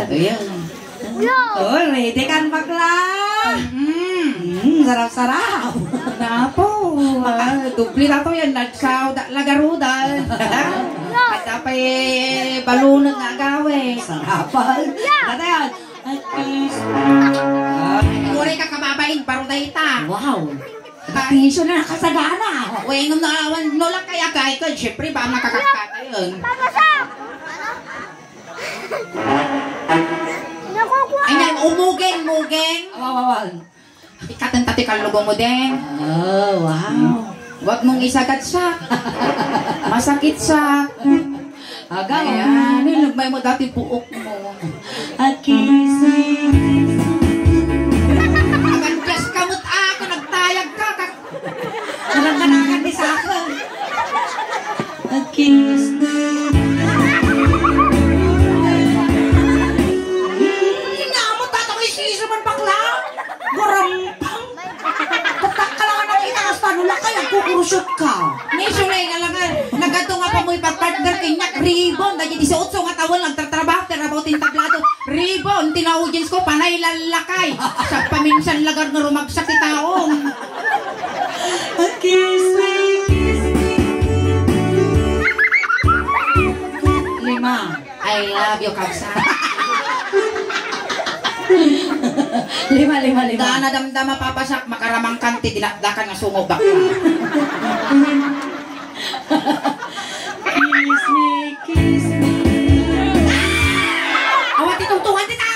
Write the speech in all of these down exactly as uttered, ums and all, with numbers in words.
Ayan. Oh, ready kan, bakla? Mm. Mm, sarap-sarap. Napo, ah, doble na to yan. Nagsaw da, lagarudan. At dapat, eh, balunag nga agawin. Sarapan. Ano yan? At least, ah, uray ka kababain, baro dayta. Wow. Attention na nakasagana. Wen, no, no, no lang kaya kay ko, syempre, ba, makakakatayon. Nakukuha. Ayan, umugeng, mugeng. Awawawan. Ikatan ta ti kallubo mo, deng. Oh, wow. Huwag mong isagad siya. Masakit siya. Agaw. Ayan, nilagmay mo dati buok mo. A kissing. Agantyas ka mo't ako, nagtayag ka, ka- Nanaganagan ni Saka. A kissing. Ina mo, tatang isiso man, bakla. Gurampang. Tatak ka lang ang nakita, hasta nula kay agkukurusyot ka. Ni Shulay nga lang, nagato nga pa mo ipapartner kay Nyak Ribon, dagiti dieciocho nga tawen, nagtatrabaho, trabaho ti entablado. Ribon, ti na-audience ko, panay lallakay. Sa paminsan lagar nga rumagsak ti taong. A kiss me, kiss me. Lima. I love you, kabsat. Lima, lima, lima. Da, nadamdama, papasak, makaramang kan ti dinakdakan nga sungo, bakla. Kiss me, kiss me. Awan ti tungtungan ti ta!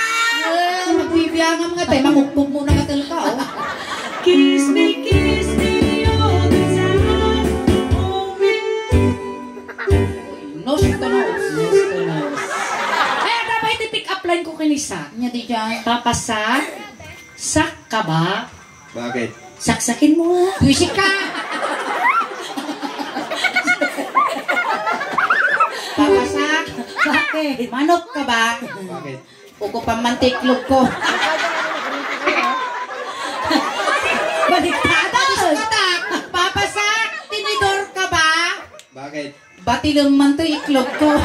Ah, magbibiangam nga, te, mangukbog mo na katel ka, oh. Kiss me, kiss me all the time. Oh, me. Nose to nose. Nose to nose. Ay, ada ba iti pick up line ko kanisa? Nya di dyan. Papasak, sak ka ba? Bakit? Saksakin mo nga. Buwisit ka! Papasak. Bakit? Manok ka ba? Bakit? Uko pa man ti iklog ko. Baliktad. Diyos ko, tak. Papasak, tinidor ka ba? Bakit? Batilem man to iklog ko.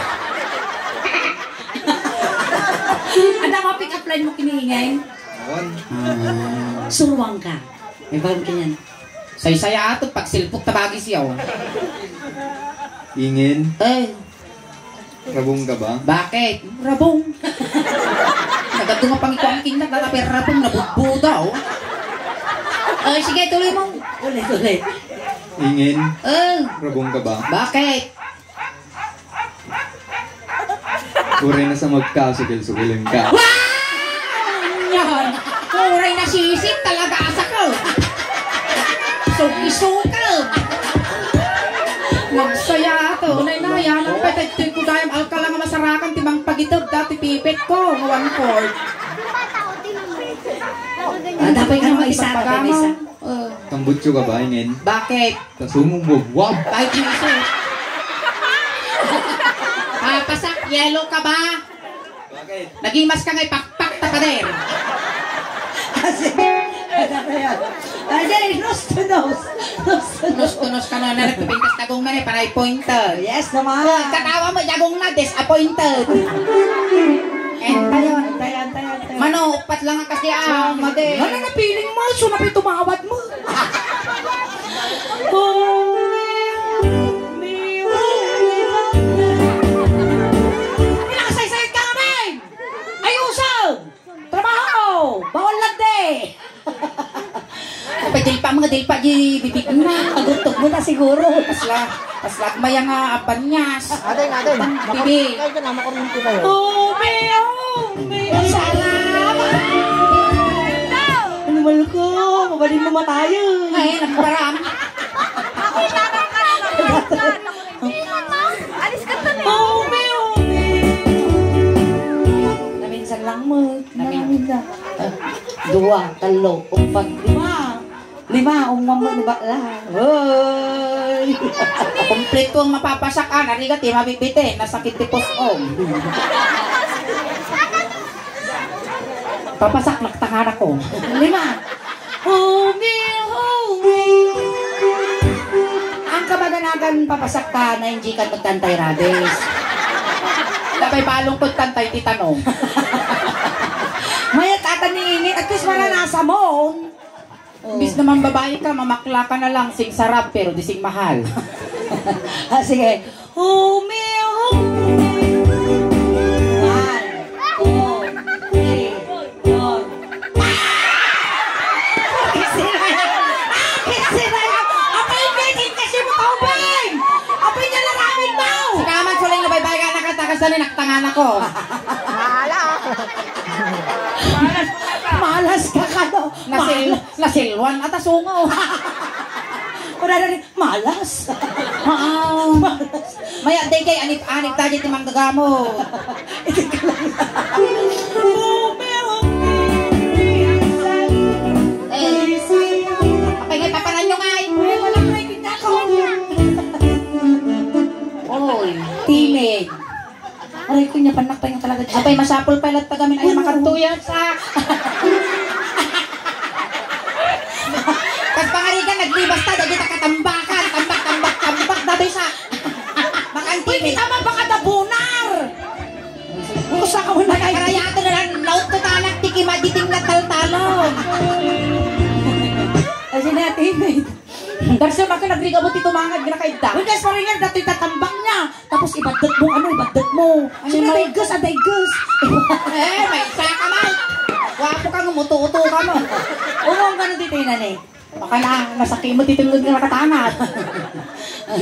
Ada ka pick up line mo kini Ingay? Awan. Ah, suruan ka. May bago kanyan. Saysaya ato, pagsilpok ta bagi siya, oh. Ingen. Eh. Rabong ka ba? Bakit? Rabong. Nagadu nga pangikuan kinna, dala pay rabong, nabudbuda, oh. Oh, sige, tuloy mo. Ulit, ulit. Ingen. Eh. Rabong ka ba? Bakit? Uray na sa magkasukil-sukilin ka. Wow! Yan! Uray na sisig talaga, asako! Suki-suki! Magsaya ato. Unay na, yan ang patagtag ko dayam. Alkala nga masarakan, ti mangpagitag, dati pipit ko. One fourth. Ah, dapat nga mag-isa, dapat mag-isa. Oh. Tambutso ka ba, Ingen? Bakit? Kasumong mo, wow! Ay, Jesus! Papasak, yellow ka ba? Bakit? Nagimas ka nga ipakpak ta pader. Kasi, ano kaya? Ay, di, nose to nose. Nose to nose. Nose to nose ka na, na nagpipintas tagong man eh, panay pointed. Yes naman. Katawa mo, jagong na, disappointed. Antayon, antayon, antayon, antayon. Mano, upat lang ang kasi, ah, madi. Ano na feeling mo? So, napay tumawad mo? Pinakasaysayat ka namin! Ayuso! Trabaho! Bawal lagdi! Pagdilpa, mga dilpa, di bibig na. Agutog mo na siguro. Pasla, pasla, maya nga abanyas. Ate, ate, Bibi. Kayo ka na, makuryente kayo. Ome, ome. Salamat! Ano mal ko? Mabalin mo matayo. Ay, nagparam. Alis ka na. Ome, ome. Naminsan lang mo. Namin. Namin na. Ah, dua, talo, upat, lima. Lima, ungwam mo ni bakla. Hoy! Kompleto ang mapapasak, ah, narigat, eh, mabibiti, nasakit ti puso. Papasak, naktangan ako. Lima. Humi, humi. Ang kabaganagan, papasak ta, na hindi ka magtantay rabes. Labay balong ko tantay ti tanong. Init, at least maranasan mo. Oh. Imbis naman babae ka, mamakla ka na lang, sing sarap, pero di sing mahal. Ah, sige. Umi, umi. One, two, three, four. Ah! Kisinaya! Ah, kisinaya! Apay, Beng, kasi mo tao, Beng! Apay, niya laramig mo! Sika man, Suling, nabaybay ka, nakatakas na ni, naktangan ako. Mahala. Malas ka, kano? Nasil-, Malas. Nasilwan, at asungaw. Kuna na rin, malas. Ah. Malas. Maya, day kay anip-anip ta di ti manggagamo. Eh, apay nga, papanan nyo nga, eh. Oy, timid. Aray ko, niya, panak pa nga talaga. Apay, masapul pa latta gamin, ay, makatuyag sa. Kas pangarigan, naglibas ta, dagita katambakan, tambak, tambak, tambak, dati sa. Bakang timid. Uy, kita man baka dabunar. Usa ka mo na kay. Nakarayato na lang, laot ko tanak, tikim, aditing na taltalon. Kasi na, timid. Darcy, maka nagriga mo ti tumangad, ginakaidda. Uy, guys, paringan, datoy tatambak niya. Tapos ibaddet mo, ano, ibaddet mo. Ano. Sino mo? Adaygus, adaygus. Eh, may isa ka man. Guwapo ka, ngumuto-uto ka mo. Umong ka na dito, inani. Baka na, nasaki mo, titungod nga nakatangat.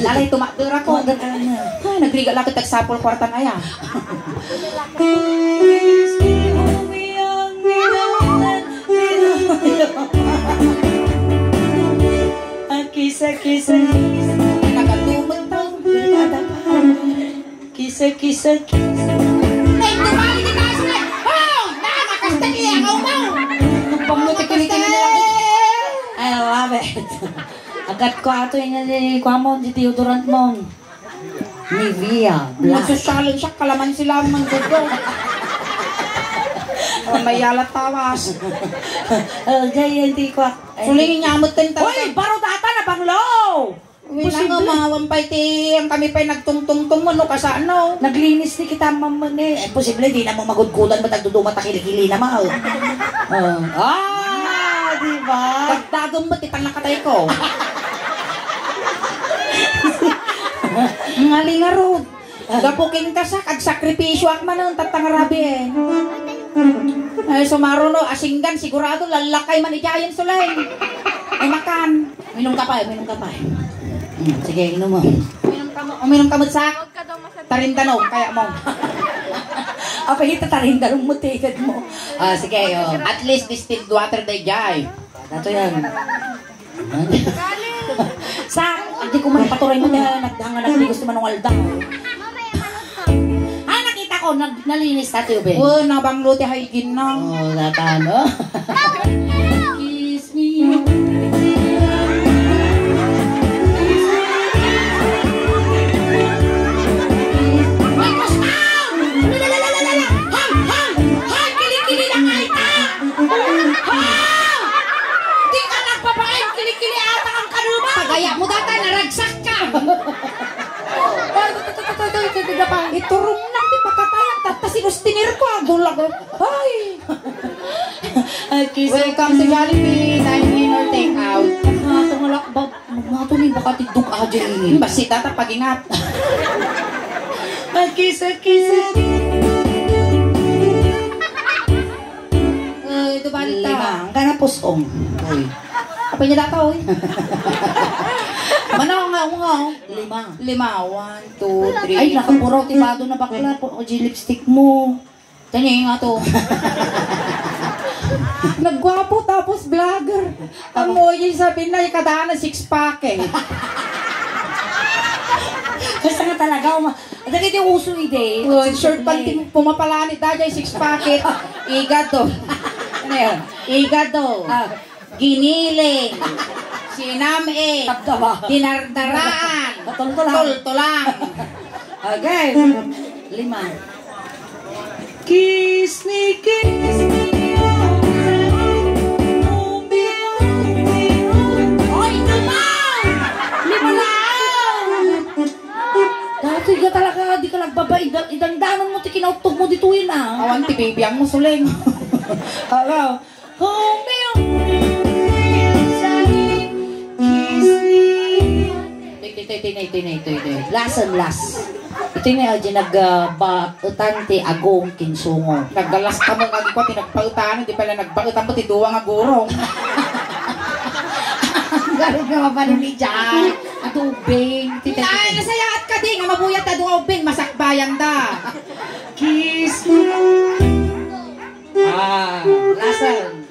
Lalay, tumakder ako. Tumakder ka na. Ay, nagriga lang kita sapul kwartan aya. Kisa, kisa, kisa. Nagatugot pa. Kisa, kisa, kisa. Nay, tumali di tayo sila. Oh, nakakasta niya ang umaw. Pagmuti, kinikili na lang. I love it. Agat ko ato yung, yung, yung, yung, yung deodorant mo. Nivea, black. Nagsasalin siya, kalaman sila ang manggugo. Oh, may yalat tawas. Oh, jay, hindi ko ak-, ay. Suling niya, amutin talaga. Hoy, baro data na banglo! Uy, posible. Nang umawan pa iti, ang kami pa'y nagtungtungtong mo, no, kasano? Naglinis ni kita, mamman, eh. Eh, posible, di na mo magudkudan, ba't nagduduma ta kilikili na, ma, oh. Oh. Ah, di ba? Pagdagom mo, ti pannakatay ko. Ngaling arod. Gapu ken kasak, agsakripisyoak manen, tatta nga rabii, eh. Ay, sumaro no, asinggan, sigurado, lalakay man idiayen, Suleng. Ay, makan. Minum ka pa, minum ka pa. Hmm, sige, inom mo. Uminom ka mo, uminom ka mo sa tarindanom, kaya mo. Apa ita tarindanom mo, tikad mo. Ah, sige, oh. At least distilled water day, jay. Dato yan. Sa, hindi ko man paturay mo na nagdangan at hindi gusto manungal daw. Ah, nakita ko, nag-, nalinis tayo, Ben. Oh, nabanglo ti hygiene na. Oh, data, no? Kiss me. Ay, basta! Hang, hang, hang! Kili-kili na nga ita! Hang! Di ka nagbabaen, kili-kili ata ang kanuma! Pagaya mo data, naragsak ka! Iturong na, di pakatayan, tatta sinustiner ko, agulag. Ay! Welcome to Jollibee, dine in or take out. Ah, tumalakbag. Magmato ni baka ti dug-a dyan. Basta tata pagingat. Magkisa-kisa. Eh, ito ba dito? Lima. Ang gana pusong. Uy. Apa niya data, uy? Manaw nga, nga. Lima. Lima. One, two, three. Ay, nakapuraw ti bado na bakla. Pu-, o, di lipstick mo. Tani nga to. Nagguwapo tapos vlogger. Amo, yung sabi na, ikadaan na six pack eh. Basta nga talaga, uma-, dagiti uso ide. Oh, short panty, pumapalani, dagay six pack eh. Igado. Ano yan? Igado. Ah. Giniling, sinam-it, Tabtaba. Dinardaraan, Patultulang. Tultulang. Okay. Lima. Kiss me, kiss me, oh, oh, oh, oh. Oy, naman! Lima lang! Dati ka talaga, di ka nagbaba, ida-, idandanan mo, ti kinautog mo dito yun, ah. Awan ti bibiang mo, Suleng. Hello. Hold me on. Kiss me. Itoy, itoy, itoy, itoy, itoy, itoy. Last and last. Itoy na, di nag, ah, baetan ti agong kinsungo. Naggalas ka mo nga, di ko, ti nagbaetan, di pala nagbaetan mo, ti duwa nga gurong. Ang garog nga mabalin ni Jan. Adubing. Ti, ti, Ay, ti. Nasayaat ka di, nga mabuyat ta duwa ubing, masakbayan da. Kiss me. Ah, lasan.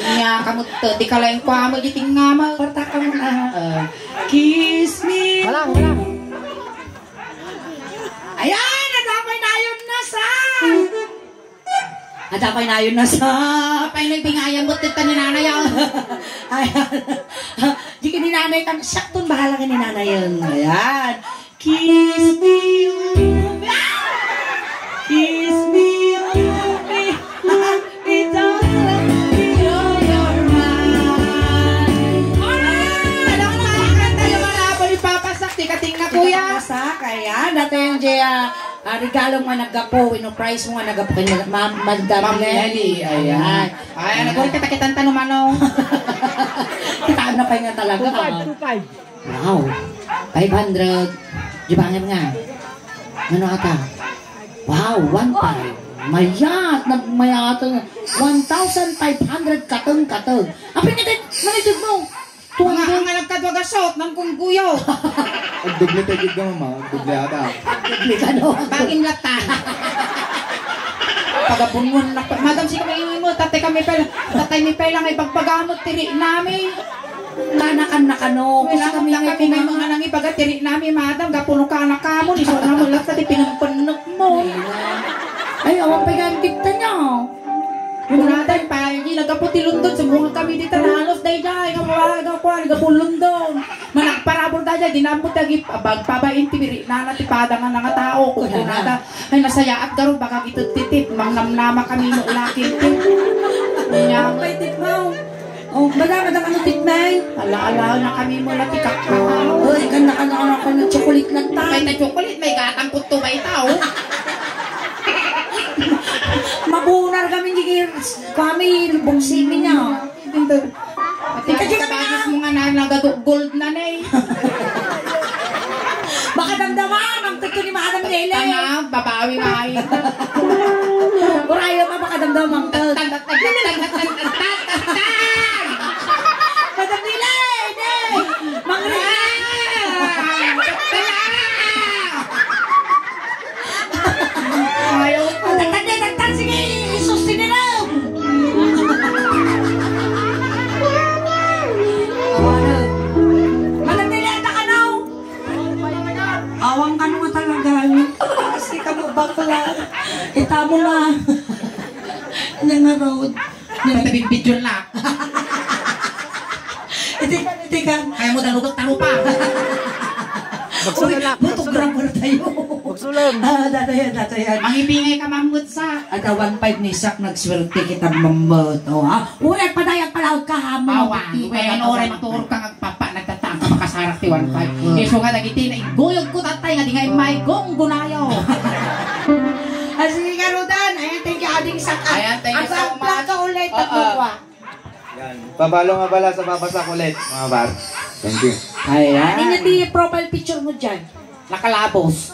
Nga, kamut, di ka laeng kuamo, di tingngama. Parta ka muna. Ah, kiss me. Wala, wala. Ayan, nadamay na yun na sa. Adda pay nayon na sa pay na bingayan mo, tita ni nanay, ah. Ayan. Di ka ni nanay kan, sakton bahala ka ni nanay yun. Ayan. Kiss me, kiss me, me. It's all I feel your mind. Alright! Alam mo, makakanta yung mga apo ni Papa Sak, di ka tingnan, kuya. Papa Sak, ayan. Dati yung Jaya. Ah, regalo mo nga naggapu, wenno prize mo nga naggapu kay Ma'am, Madam Ma'am Nelly. Nelly, ayan. Ayan. Ay, ayan, nagurita ta kitanta no mano. Kitaan na pay nga talaga, two five, ah. Two five. Wow. Five hundred. Di ba nga nga? Ano ata? Wow, one five. Mayat, nagmayat. One thousand five hundred kateng, kateng. Apin nga, manitid mo. Mga, ang nagkadwa ga shot, nang kungguyo. Agdoble tayo gid ka, mama. Agdoble ata. Agdoble ka, no? Pagin latta. Pagabungon na pa. Madam, sika may mo, tatay kami pala. Tatay mi pala, may pagpagamot, tiri nami. Nanakan na kano. Kasi kami na kami may mga nangibaga, tiri nami, madam. Gapuno ka na kamo, ni so na mo, latta, di pinagpanok mo. Ay, awan pa yung tip niya. Kunatan pa, hindi nagkaputi London, sumungag kami dita, halos daydiay, nga mga, nga kuwan, nagkapu London. Managparabor da dyan, dinamot lagi, abag, pabain, ti biri, nana, ti pada nga, nga tao, kunata, ay, nasayaat, garo, baka gitititip, mangnamnama kami, no, lakin, ti. Kanya, may tip mo. Oh, madam, madam, ano tip, may? Ala, ala, na kami mo, lati kakao. Uy, ganda ka na, ano, chocolate lang, ta. May na chocolate, may gatang kutto, may tao. Mabunar kami, gigir. Kami, buksi mi niya. Ikaw, di ka bagis mo nga na, nagato gold na, ne. Baka damdama, mangtag to ni Madam Nele. Tama, babawi nga ay. Urayo ka, baka damdama, mangtag. Tan, tan, tan, tan, tan, tan, tan, tan. Madam Nele, ne. Mangri. Ah! Tan, ah! Ayaw ko. Tatanda, tatanda, sige, isustin nila. Awana. Madam Nele, anta ka now? Awang ka naman talaga. Kasi ka mo bakla. Kita mo na. Nga nga road. Nagtabing video na. Iti, iti ka. Kaya mo dalugag tarupa. Uy, photographer tayo. Magsulam. Ah, datayan, datayan. Mangipingay ka, Ma'am Gutsa. At one five ni Sak, nagswerte kita, Ma'am Gutsa. Oh, ha? Uy, at padayag pala ka, ha, mga Awan, buti, wen, mga oray kapatid. Maturog ka, nga papa, nagtatang ka, makasarak ti one five. Mm. Isu nga dagiti, naiguyog ko, tatay, nga di nga may gunggunayo. Ah, sige, Karudan. Ayan, thank you, Ading Sak. Ayan, thank you so much. Ang vlog ka ulit, Oo. Tatlo pa. Yan. Pabalo nga pala sa Papa Sak ulit, mga par. Thank you. Ayan. Ano nga di profile picture mo dyan? Nakalabos.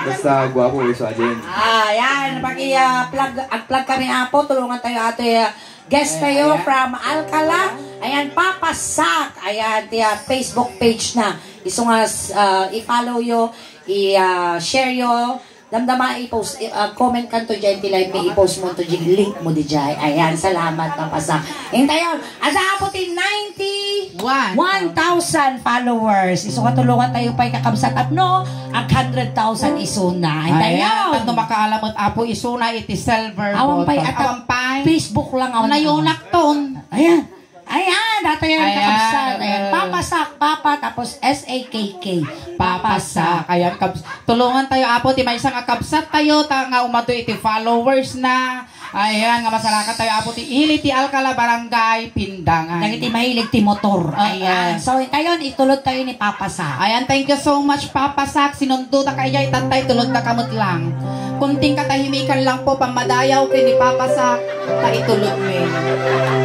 Basta guwapo, iso adin. Ah, yan. Pag i-, ah, plug, ang plug kami, apo, tulungan tayo, ate, ah, guest Ayan, tayo ayan. From Alcala. Ayan, Papa Sak. Ayan, ti, ah, Facebook page na. Isu nga, ah, i-follow yo, i, ah, share yo. Damdama, i-post, i-, ah, comment kanto dyan, ti live mi, i-post mo to, di link mo di dyan. Ayan, salamat, Papa Sak. Intayon, asa po ti ninety One. One thousand followers. Isu nga tulungan tayo pa'y kakabsat. Apno, ag hundred thousand isuna. Intayon. Ayan, tanto makaalamot, apo, isuna iti silver Awan button. Pa'y atak Awan pa'y. Facebook lang, awan Nayunak ton. Ayan. Ayan, datayan Ayan, kakabsat. Ayan, uh, Papa Sak, Papa, tapos S A K K. Papa Sak. Ayan, kabs-, tulungan tayo, Apo, ti maysa nga kabsat tayo, ta nga umato iti followers na. Ayan, nga masarakan tayo, Apo, ti ili ti Alcala, Barangay Pindangan. Dagiti mahilig ti motor. Ah, ayan. Ah. So, intayon, itulod tayo ni Papa Sak. Ayan, thank you so much, Papa Sak. Sinundo ta ka iya, itantay, tulod ta ka met lang. Kunting katahimikan lang po, pammadayaw ken ni Papa Sak, ta itulod mi.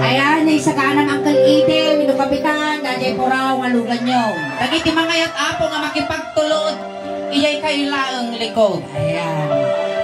Ayan, ni Saganan Uncle Eden, Nino Kapitan, Daddy Purao, nga luganyo. Dagiti mangayat, Apo, nga makipagtulod, iyay kailaeng likod. Ayan.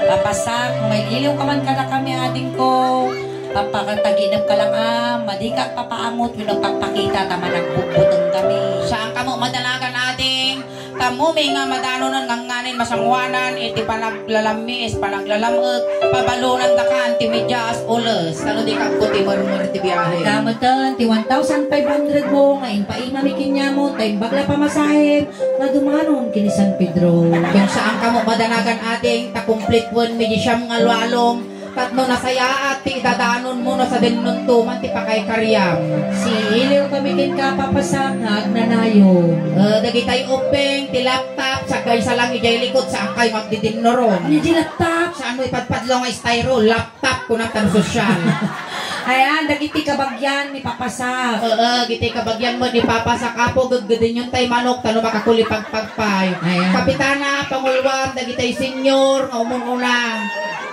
Papa Sak, mailiw ka man kadakami, adingko. Papakataginep ka lang, a, madika papaangot wenno pagpakita ta managbugbuteng kami. Saan kamo madanagan, ading? Kamo mi nga madanonen nganganin masanguanan iti panaglalammis, panaglalam-ek, pabalonandaka ti medias, ules, ta no di kagko ti mermer ti biahe. Dametan ti one thousand five hundred mo nga impaimami kaniamo, ta imbag la pamasahem nga dumanon ken ni San Pedro. Ken saan kamo madanagan, ading, ta kumplituenmi ti siam nga lualom, tapno nasayaat ti idadanonmo no sadennonto man ti pakaykariam. Siiliw kami kenka, Papa Sak, nga agnanayon. Eh, dagitay ubbing, ti laptop, sagaysa lang idiay likod, saan kayo magdidinnoron? Ano di laptop? Saan mo ipadpadlo nga styro? Laptop, kunam ta no sosyal. Ayan, dagiti kabagian ni Papa Sak. Oo, dagiti kabagian mo ni Papa Sak, Apo, geggedenyon tay manok, ta no makakulipagpag pay. Ayan. Kapitana, panguluam, dagitay senior nga umun-una.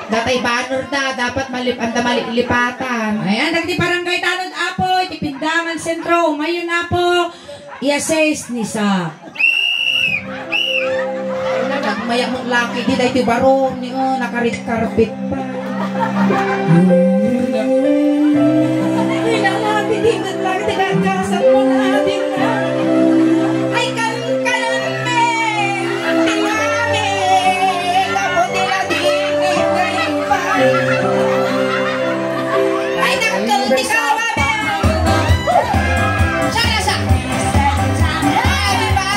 Datay banner na, dapat malip-, anda malilipatan. Ayan, dagiti barangay tanod, Apo, iti Pindangan Sentro, umayon, Apo. I-assist ni Sak. Nagmayamot laki di daytoy baro ni, oh, naka-red carpet pa. Ay, nalabi di, naglabi di, nagkasal mo na, di na. Ay, kalkalan me, ang tinami, kaputi na di, di, di, pa. Ay, dakkel ti kawa, be. Siya na siya. Ay, di ba?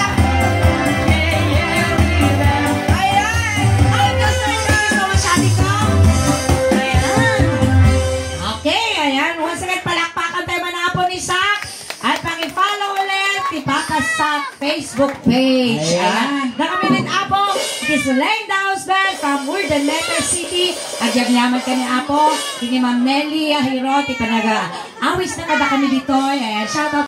Ayan. Ay, gusto niyo gusto masyadi ko? Ayan. Okay, ayan. Once again, palakpakan tayo man, Apo, ni Sak. At paki-follow ulit ti Papa Sak Facebook page. Ayan. Ayan. Nakamilit, Apo, this is Lane Dausberg from Urdaneta City. Agyamanan kami, Apo, kini Ma'am Nelly Ahiro, ti panaga-awis na kadakami ditoy. Ayan, shout out.